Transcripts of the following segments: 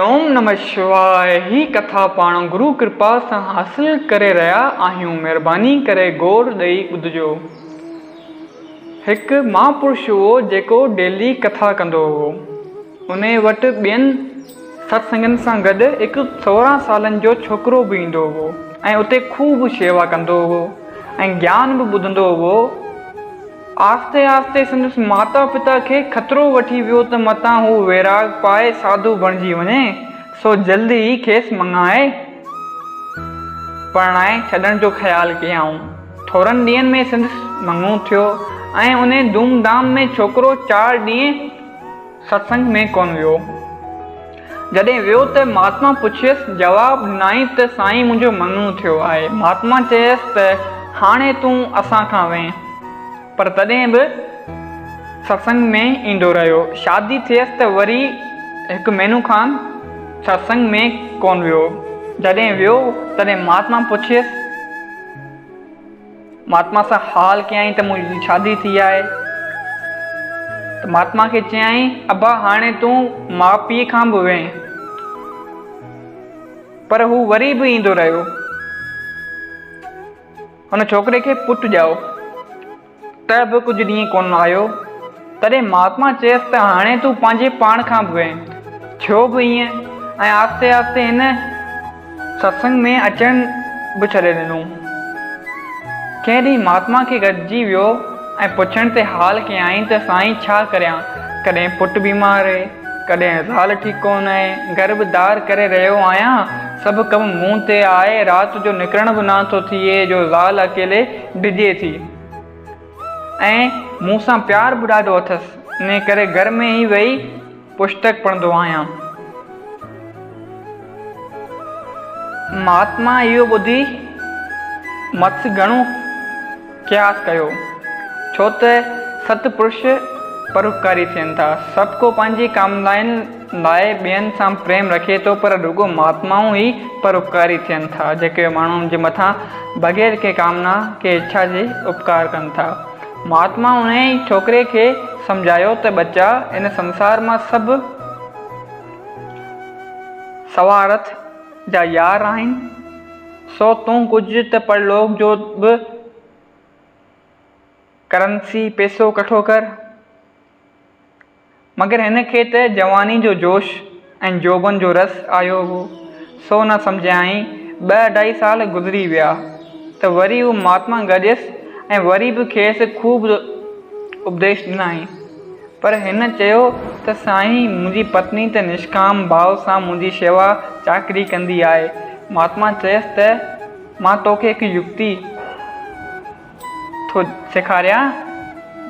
اوم نمه شواء هي ڪٿا پاڻ گرو ڪرپا سان حاصل ڪري رهيا آهيون مهرباني ڪري غور ڏئي ٻڌجو. هڪ مهاپرش هئو جيڪو ڊيلي ڪٿا ڪندو هئو. انهي وٽ ٻين ستسنگن سان گڏ هڪ 16 سالن جو ڇوڪرو به ايندو هئو ۽ اتي خوب شيوا ڪندو هئو ۽ گيان به ٻڌندو هئو. آهستي آهستي سندس ماتا پتا کي خطرو وٺي ويو ته متان هو ويراڳ پائي ساڌو بڻجي وڃي، سو جلد ئي کيس مڱائي پرڻائي ڇڏڻ جو خيال ڪيائون. ٿورن ڏينهن ۾ سندس مڱو ٿيو ۽ انهي ڌوم ڌام ۾ ڇوڪرو چار ڏينهن ستسنگ ۾ ڪونه ويو. جڏهن ويو ته مهاتما پڇيس، جواب ڏنائين ته سائين منهنجو مڱڻو ٿيو آهي. مهاتما چيس ته هاڻي تون اسان کان وين. پر تڏهن به ستسنگ ۾ ايندو رهيو. شادي ٿيس ته وري هڪ مهينو کان ستسنگ ۾ ڪونه ويو. جڏهن ويو تڏهن مهاتما پڇيس. مهاتما سان حال ڪيائين ته منهنجي شادي ٿي آهي ته مهاتما کي چيائين ابا هاڻي تون ماء پيء کان به وين پر هو وري به ايندو رهيو. هن ڇوڪري کي پٽ ڄائو. ته به ڪجهه ڏينهن ڪونه آيو. تڏهن مهاتما چيس ته هاڻي تون پنهنجي پاڻ کان به وين. ٿيو به ائين ۽ آهستي آهستي هن ستسنگ ۾ اچڻ به ڇڏي ڏنو. ڪنهن ڏينهن مهاتما کي گڏجي ويو ۽ پڇڻ تي حال ڪيائين ته سائين ڇا ڪريان، ڪڏهن پٽ بيمار اهي، ڪڏهن زال ٺيڪ ڪونه اهي، گهر به دار ڪري رهيو آهيان، سڀ ڪم مون تي آهي، رات جو نڪرڻ به نه ٿو ٿئي جو زال اڪيلي ڊڄي ٿي ۽ مون سان پيار به ڏاڍو اٿس، انهيء ڪري گهر ۾ ئي ويهي پشتڪ پڙهندو آهيان. مهاتما اهو ٻڌي مٿس گهڻو قياس ڪيو، ڇو ته ست پرش پروپڪاري ٿين ٿا. سڀ ڪو پنهنجي ڪامنائن لاء ٻين سان پريم رکي ٿو، پر رڳو مهاتمائون ئي پروپڪاري ٿين ٿا، جيڪي ماڻهن جي مٿان بغير ڪنهن ڪامنا، ڪنهن اڇا جي اپڪار ڪن ٿا. مهاتما انهيء ڇوڪري کي سمجهايو ته ٻچا، هن سنسار مان سڀ سوارٿ جا يار آهن، سو تون ڪجهه ته پرلوڪ جو به ڪرنسي، پئسو، ڪٺو ڪر. مگر هن کي ته جواني جو جوش ۽ جوڀن جو رس آيو هو، سو نه سمجهيائين. ٻه اڍائي سال گذري ويا ته وري هو مهاتما گڏيس ۽ وري به کيس خوب اپديش ڏنائين. پر هن چيو ته سائين منهنجي پتني ته نشڪام ڀاو سان منهنجي شيوا چاڪري ڪندي آهي. مهاتما چيس ته مان توکي هڪ يڪتي. ٿو سيکاريان،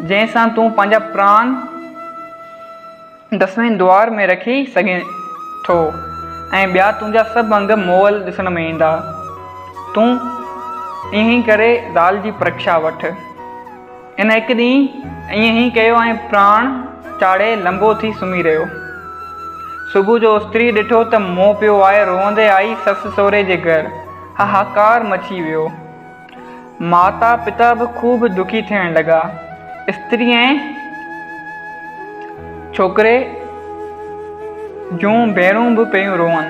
جنهن سان تون پنهنجا پران دسوين دوار ۾ رکي سگهين ٿو ۽ ٻيا تنهنجا سڀ انگ مئل ڏسڻ ۾ ايندا. تون ائين ئي ڪري زال جي پرکشا وٺ. هن هڪ ڏينهن ائين ئي ڪيو ۽ پراڻ چاڙهي لنبو ٿي سمهي رهيو. صبح جو استريء ڏٺو ته مئو پيو آهي، روئندي آئي سس سهري جي گهر. هاهاڪار مچي ويو. ماتا پتا به خوب دکي ٿيڻ لڳا. استري ۽ ڇوڪري جون ڀيڻون به پيون روئن.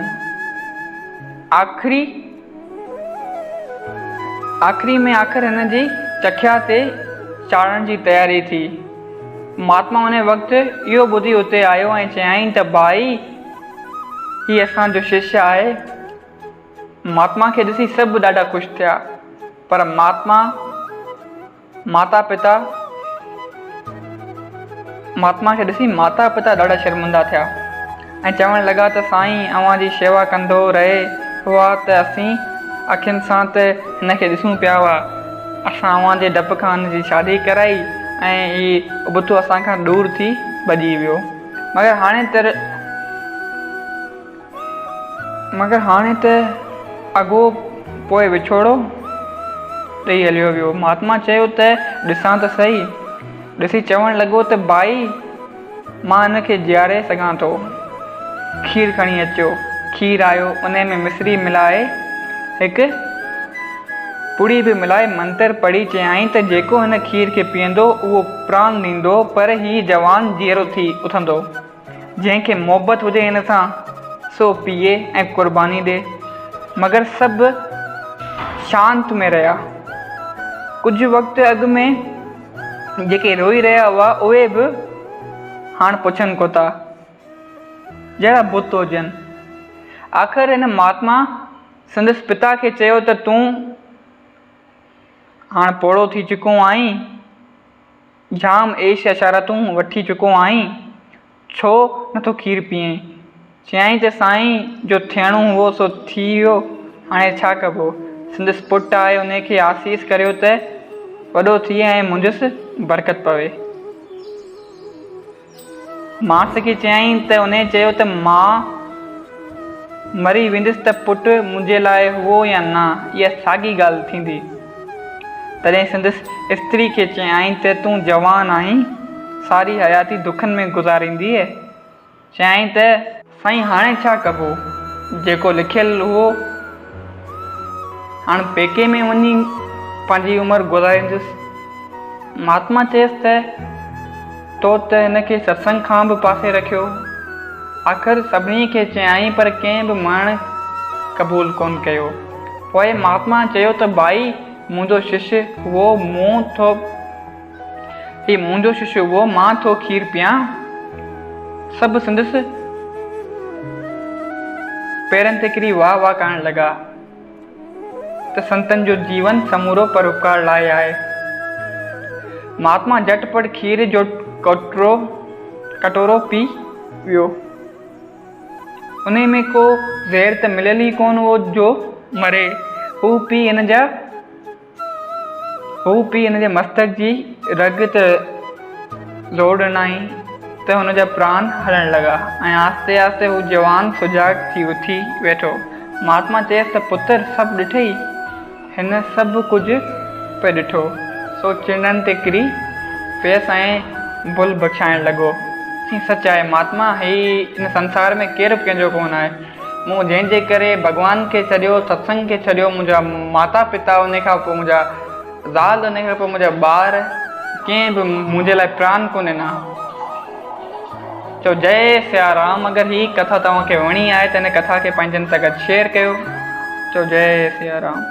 آخري آخري ۾ آخر هن جي چکيا تي چاڙهڻ جي تياري ٿي. مهاتما ان وقت اهو ٻڌي اتي آيو ۽ چيائين ته ڀائي هي اسان جو ششيه آهي. مهاتما کي ڏسي سڀ ڏاڍا خوش ٿيا، پر مهاتما ماتا پتا مهاتما کي ڏسي ماتا پتا ڏاڍا شرمندا ٿيا ۽ چوڻ لڳا ته سائين اوهان جي شيوا ڪندو رهي هئا ته اسين اکين سان ته هن کي ڏسون پيا هئا، اسان اوهان جي ڊپ کان هن جي شادي ڪرائي ۽ هي ابتو اسان کان ڏور ٿي ڀڄي ويو. مگر هاڻي ته. مگر هاڻي ته اڳو پوء وڇوڙو ڏئي هليو ويو. مهاتما چيو ته ڏسان ته سهي. ڏسي چوڻ لڳو ته ڀائي مان هن کي جياري سگهان ٿو. کير کڻي اچو. کير آيو، انهي ۾ مصري ملائي هڪ پڙي به ملائي منتر پڙهي چيائين ته جيڪو هن کير کي پيئندو اهو پران ڏيندو پر هي جوان جيئرو ٿي اٿندو. جنهن کي محبت هجي هن سان، سو پيئي ۽ قرباني ڏي. مگر سڀ شانت ۾ رهيا. ڪجهه وقت اڳ ۾ جيڪي روئي رهيا هئا، اهي به هاڻ پڇن ڪو ٿا، جهڙا بت هجن. آخر هن مهاتما سندس پتا کي چيو ته تون هاڻ پوڙهو ٿي چڪو آهين، جام عيش عشارتون وٺي چڪو آهين، ڇو نٿو کير پيئين؟ چيائين ته سائين جو ٿيڻو هئو سو ٿي ويو، هاڻي ڇا ڪبو؟ سندس پٽ آهي انهي کي آسيس ڪريو ته وڏو ٿئي ۽ منجهس برڪت پوي. ماڻس کي چيائين ته انهي چيو ته مان مري ويندس ته پٽ منهنجي لاء هئو يا نه اها ساڳي ڳالهه ٿيندي. تڏهن سندس استري کي چيائين ته تون جوان آهين، ساري حياتي دکن ۾ گذاريندينء. چيائين ته. سائين هاڻي ڇا ڪبو، جيڪو لکيل هئو، هاڻ پيڪي ۾ وڃي پنهنجي عمر گذاريندس. مهاتما چيس ته تو ته هن کي ستسنگ کان به پاسي رکيو. آخر سڀني کي چيائين پر ڪنهن به مرڻ قبول ڪونه ڪيو. پوء مهاتما چيو ته ڀائي منهنجو شش هئو مون ٿو هي منهنجو شش هئو مان ٿو کير پيان. سڀ سندس پيرن تي ڪري واهه واهه ڪرڻ لڳا. ته سنتن جو جيون سمورو پروپڪار لاء آهي. مهاتما جهٽ پٽ کير جو ڪٽورو ڪٽورو پي ويو. انهي ۾ ڪو زهر ته مليل ئي ڪونه هو جو مري. هو پي هن جا هو پي هن جي مستڪ جي رڳ تي زور ڏنائين ته هن جا پران هلڻ لڳا ۽ آهستي آهستي هو جوان سجاڳ ٿي اٿي ويٺو. مهاتما چيس ته پتر سڀ ڏٺئي؟ هن سڀ ڪجهه پئي ڏٺو، سو چرنن تي ڪري پيس ۽ ڀل بخشائڻ لڳو. سين سچ آهي مهاتما، هي هن سنسار ۾ ڪير به ڪنهن جو ڪونه آهي. مون جنهن جي ڪري ڀڳوان کي ڇڏيو، ستسنگ کي ڇڏيو، منهنجا ماتا پتا، انهي کان پوء منهنجا زال، انهي کان پوء منهنجا ٻار، ڪنهن به منهنجي لاء پران ڪونه ڏنا. چئو جئي سيا رام اگر هي ڪٿا توهان کي وڻي آهي ته هن ڪٿا کي پنهنجن سان گڏ شيئر ڪيو. چئو جئي سيا رام.